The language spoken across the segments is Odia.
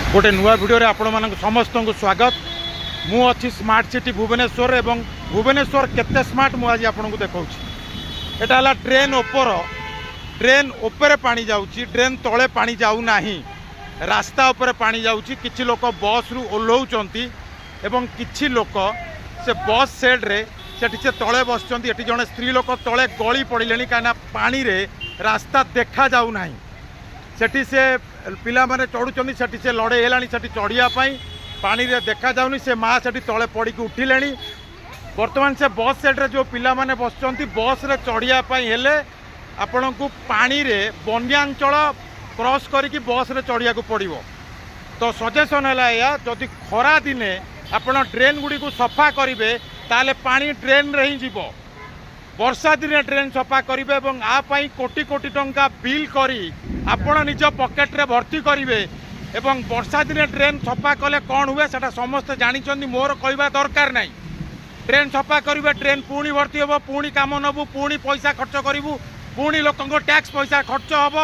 ଗୋଟେ ନୂଆ ଭିଡ଼ିଓରେ ଆପଣମାନଙ୍କୁ ସମସ୍ତଙ୍କୁ ସ୍ୱାଗତ। ମୁଁ ଅଛି ସ୍ମାର୍ଟ ସିଟି ଭୁବନେଶ୍ୱର ଏବଂ ଭୁବନେଶ୍ୱର କେତେ ସ୍ମାର୍ଟ, ମୁଁ ଆଜି ଆପଣଙ୍କୁ ଦେଖାଉଛି। ଏଇଟା ହେଲା ଡ୍ରେନ୍ ଉପର। ଡ୍ରେନ୍ ଉପରେ ପାଣି ଯାଉଛି, ଡ୍ରେନ୍ ତଳେ ପାଣି ଯାଉନାହିଁ। ରାସ୍ତା ଉପରେ ପାଣି ଯାଉଛି। କିଛି ଲୋକ ବସ୍ରୁ ଓହ୍ଲାଉଛନ୍ତି ଏବଂ କିଛି ଲୋକ ସେ ବସ୍ ସେଡ଼୍ରେ ସେଠି ସେ ତଳେ ବସିଛନ୍ତି। ଏଠି ଜଣେ ସ୍ତ୍ରୀ ଲୋକ ତଳେ ଗଳି ପଡ଼ିଲେଣି, କାହିଁକିନା ପାଣିରେ ରାସ୍ତା ଦେଖାଯାଉନାହିଁ। ସେଠି ସେ ପିଲାମାନେ ଚଢ଼ୁଛନ୍ତି, ସେଠି ସେ ଲଢ଼େଇ ହେଲାଣି ସେଠି ଚଢ଼ିବା ପାଇଁ। ପାଣିରେ ଦେଖାଯାଉନି। ସେ ମା ସେଠି ତଳେ ପଡ଼ିକି ଉଠିଲେଣି। ବର୍ତ୍ତମାନ ସେ ବସ୍ ସେଡ଼୍ରେ ଯେଉଁ ପିଲାମାନେ ବସିଛନ୍ତି, ବସ୍ରେ ଚଢ଼ିବା ପାଇଁ ହେଲେ ଆପଣଙ୍କୁ ପାଣିରେ ବନ୍ୟାଞ୍ଚଳ କ୍ରସ୍ କରିକି ବସ୍ରେ ଚଢ଼ିବାକୁ ପଡ଼ିବ। ତ ସଜେସନ୍ ହେଲା ଏଇଆ, ଯଦି ଖରା ଦିନେ ଆପଣ ଡ୍ରେନ୍ ଗୁଡ଼ିକୁ ସଫା କରିବେ, ତାହେଲେ ପାଣି ଡ୍ରେନ୍ରେ ହିଁ ଯିବ। ବର୍ଷା ଦିନେ ଡ୍ରେନ୍ ସଫା କରିବେ ଏବଂ ଆ ପାଇଁ କୋଟି କୋଟି ଟଙ୍କା ବିଲ୍ କରି ଆପଣ ନିଜ ପକେଟରେ ଭର୍ତ୍ତି କରିବେ। ଏବଂ ବର୍ଷା ଦିନେ ଡ୍ରେନ୍ ସଫା କଲେ କ'ଣ ହୁଏ, ସେଟା ସମସ୍ତେ ଜାଣିଛନ୍ତି, ମୋର କହିବା ଦରକାର ନାହିଁ। ଡ୍ରେନ୍ ସଫା କରିବେ, ଡ୍ରେନ୍ ପୁଣି ଭର୍ତ୍ତି ହେବ, ପୁଣି କାମ ନେବୁ, ପୁଣି ପଇସା ଖର୍ଚ୍ଚ କରିବୁ, ପୁଣି ଲୋକଙ୍କ ଟ୍ୟାକ୍ସ ପଇସା ଖର୍ଚ୍ଚ ହେବ।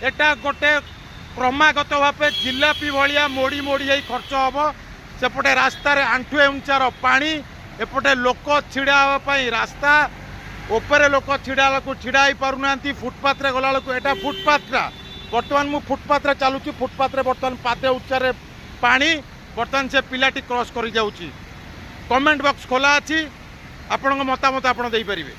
ଏଟା ଗୋଟେ କ୍ରମାଗତ ଭାବେ ଜିଲାପି ଭଳିଆ ମୋଡ଼ି ମୋଡ଼ି ହେଇ ଖର୍ଚ୍ଚ ହେବ। ସେପଟେ ରାସ୍ତାରେ ଆଣ୍ଠୁଏ ଉଞ୍ଚାର ପାଣି, ଏପଟେ ଲୋକ ଛିଡ଼ା ହେବା ପାଇଁ ରାସ୍ତା ଉପରେ ଲୋକ ଛିଡ଼ା ହେବାକୁ ଛିଡ଼ା ହେଇପାରୁନାହାନ୍ତି। ଫୁଟପାଥରେ ଗଲାବେଳକୁ, ଏଇଟା ଫୁଟପାଥଟା, ବର୍ତ୍ତମାନ ମୁଁ ଫୁଟପାଥରେ ଚାଲୁଛି। ଫୁଟପାଥରେ ବର୍ତ୍ତମାନ ପାଦେ ଉଚ୍ଚାରେ ପାଣି। ବର୍ତ୍ତମାନ ସେ ପିଲାଟି କ୍ରସ୍ କରିଯାଉଛି। କମେଣ୍ଟ ବକ୍ସ ଖୋଲା ଅଛି, ଆପଣଙ୍କ ମତାମତ ଆପଣ ଦେଇପାରିବେ।